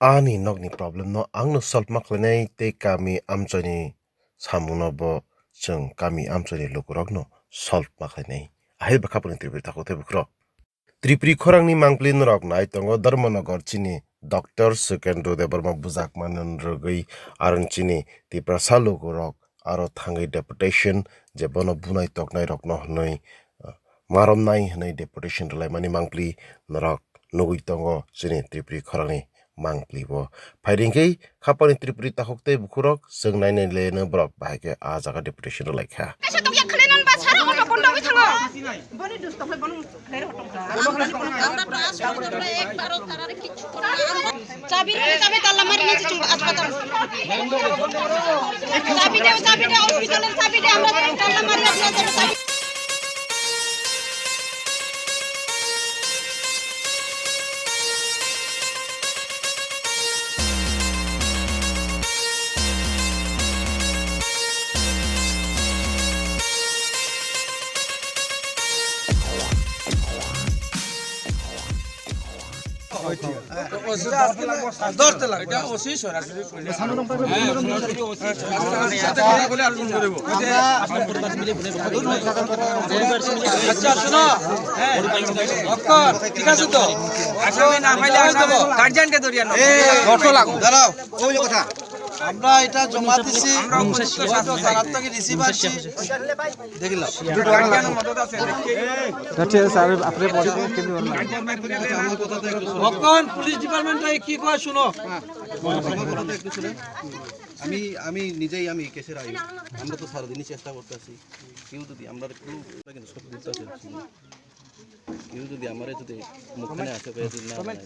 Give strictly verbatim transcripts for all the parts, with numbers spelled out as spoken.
Ani nokni problem no ang no solve ma khlainai tei kami amchoi ni samung no bo chwng kami amchoi ni lukurok no solve ma khlainai. Ahai bwkha bwrwi Tripuri takhuk tei bukhurok. Tripuri khorang ni mangpli norok nai tongo Dharmanagar chini Doctor Sukendra Debbarma bujak mani rwgwi aro chini Tiprasa lukurok aro thangwi deputation je bono bunai toknai rokno hwnwi, uh, maromnai hwnwi deputation rwlaimani mangpli norok nugwi tongo chini Tripuri khorangni mangpli bo. Phaidi hwnkhe khapangni Tripuri takhuk tei bukhurok chwng nainai leno borok bahai khe ah jaga deputation rwlaikha. Kaisa tokya khwlainan ba sara auto bondo wngwi thango. Boni dus tokhlai bono khlai rw tong. Amra to aswk ekbaro tarare kichu korna. Chabi, chabi tala mari ni chichung aspatal. Chabi de, chabi de hospital chabi de amra tala mari ni chabi. দশ টা লাগবে। এটা ওসি সরাসরি কইলে। হ্যাঁ, সরাসরি ওসি সরাসরি সাথে কথা বলে আর ফোন করবো। আচ্ছা, শোনো। হ্যাঁ। অক্ষর, ঠিক আছে তো? আসামি না পাইলে আসামি। গার্জিয়ানকে ধরিয়ে আনো। দশ টা লাগবে। দাঁড়াও, ওই যে কথা। আমরা এটা জমা দিছি। আমরা উপযুক্ত হয়তো শাস্তি থানার থেকে রিসিভ আসছি। দেখিলাম। গার্জিয়ানের মদত আছে, দেখি। না, ঠিক আছে, আমি আপনি পরে কিন্তু বললাম। ভক্তগণ, পুলিশ ডিপার্টমেন্টে কি কয় শুনো। আমি, আমি নিজেই আমি কেসের আইন। আমরা তো সারাদিনই চেষ্টা করতেছি। কেউ যদি আমরা কোনো কিন্তু সব বুঝতে পারছি না। কেউ যদি আমারে যদি মুখখানে আসে, যদি না জানায়,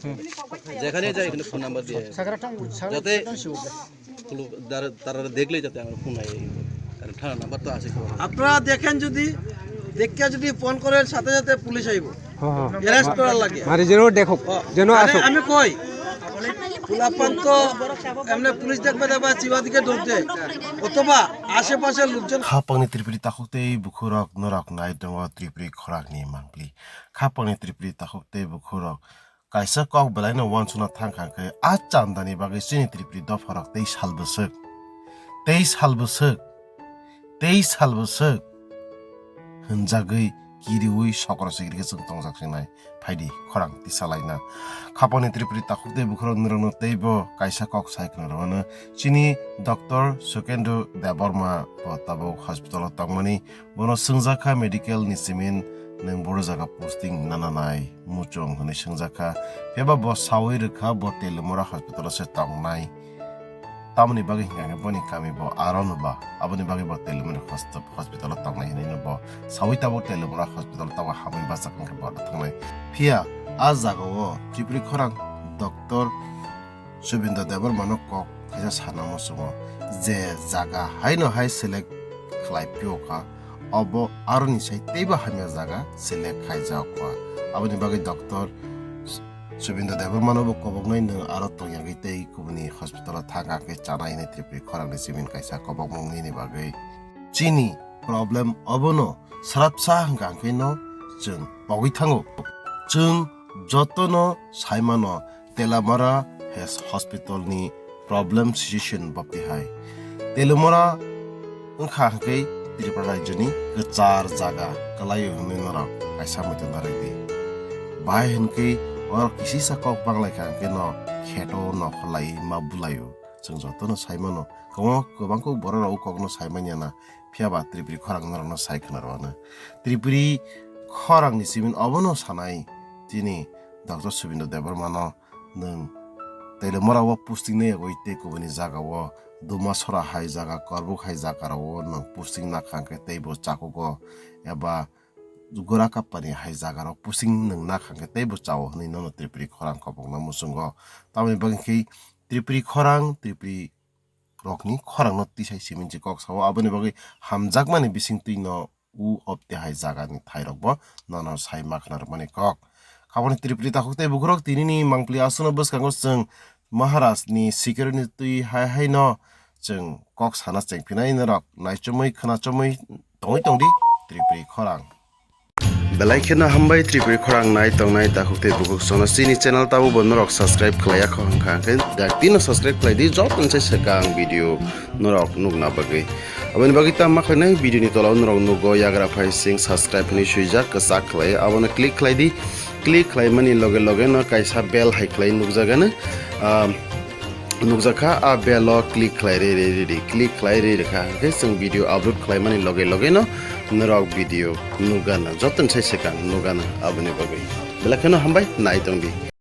যেখানে যাই এখানে ফোন নাম্বার দিয়ে, যাতে তারা, তারা দেখলেই যাতে আমার ফোন আয়, কারণ থানা নাম্বার তো আছে সবার। আপনারা দেখেন, যদি দেখে যদি ফোন করেন, সাথে সাথে পুলিশ আইব। হ্যাঁ, হ্যাঁ। অ্যারেস্ট করার লাগে। মারি যেন দেখো, হ্যাঁ। যেন আরে আসো। আমি কই, পোলাপান তো এমনি পুলিশ দেখবে, দেখবে, চিবা দিকে ঢুকছে, অথবা আশেপাশের লোকজন। Khapangni Tripuri takhuk tei bukhurok norok nai tongo Tripuri khorangni mangpli. Khapangni Tripuri takhuk tei bukhurok kaisa kok belaino uansukna thangkha khe a chandani bagwi chini Tripuri dopharok tei sal bwswk, tei sal bwswk, tei sal bwswk hwnjagwi kiriwi sokro sikiri khe chwng tongjak sinai. Phaidi khorang tisalaina. Khapangni Tripuri takhuk tei bukhurok norokno teibo kaisa kok sai khna rwmano. Chini Doctor Sukendra Debbarma bo tabuk hospital o tongmani. Bono swngjak kha medical ni simin nwng boro jaga posting nana nai muchung hwnwi swngjak kha. Phiya ba bo saui rwkha bo Telimura hospital o se tongnai. Tamoni bagwi hwnkha khe boni kami bo aro no ba, aboni bagwi bo Telimura hosp-, hospital o tongnai hinwi no bo saui tabuk Telimura hospital o tongo hamwi bachak hwnkhe bo thangnai. Phiya a jaga o Tripuri khorang Doctor Subindra Debbarma no kok kaisa sana muchungo je jaga haino hai select khlai phiyokha, obo aroni sai teibo hamya jaga select khaijak kha. Aboni bagwi Doctor Subindra Debbarma no bo koboknai nwng aro tongyagwi tei kubuni hospital o thangkha khe chanai hinwi Tripuri khorangni simin kaisa kobokmung nini bagwi. Chini problem obono srapsa hwnkha khe no chwng pogwi thango. Chwng jotono saimano Telamara Health Hospital ni problem situation bapti hai. Telamara wngkha hwnkhe Tripura rajyoni kwchar jaga kwlaio hwnwi norok kaisa muitu narwkdi. Bahai hwnkhe oro kisisa kok banglaikha hwnkhe no kheto nokholai ma bulaio. Chwng jotono saimano kwbangma kwbangkuk borok rok o kokno saimanya na. Phiya ba Tripuri khorang norokno sai khna rwano. Tripuri khorangni simin obono sanai chini Doctor Subindra Debbarma no nwng Telimura o posting nai yagwi tei kubuni jaga o Dumasora hai jaga, Korbuk hai jaga rok o nwng posting nakha hwnkhe teibo chakugo eba Gura Kapani hai jaga rok posting nwng nakha hwnkhe teibo chao hwnwi nono Tripuri khorang kobokna muchungo. Tamoni bagwi khe Tripuri khorang, Tripuri rokni khorangno tisai siminsi kok sao, aboni bagwi hamjakmani bisingtwi no u opte hai jagani thairokbo nono sai ma khna rwmani kok. Aboni Tripuri takhuk tei bukhurok tinini mangpli aswkno bwskango chwng Maharajni security twi hai haino chwng kok sana chengphinai norok naichomwi khwnachomwi tongwi tongdi Tripuri khorang. Belai kheno hambai Tripuri khorang nai tongnai takhuk tei bukhuk sono chini channel tabo bo norok subscribe khlaiya kho hwnkha hwnkhe dak tino subscribe khlai di joto ni sai swkang video norok nukna bagwi. Aboni bagwi tamo ma khlainai video ni tola o norok nugo yagra phai sing subscribe hinwi swijak kwchak khlai abono click khlai di. Click khlaimani loge loge no kaisa bell hai khlai nukjagano, ah, nukjakha a bell o click khlai re re re di click khlai re rekha hwnkhe chwng video upload khlaimani loge loge no norok video nukgana joto ni sai swkang nukgana aboni bagwi belai kheno hambai nai tong di.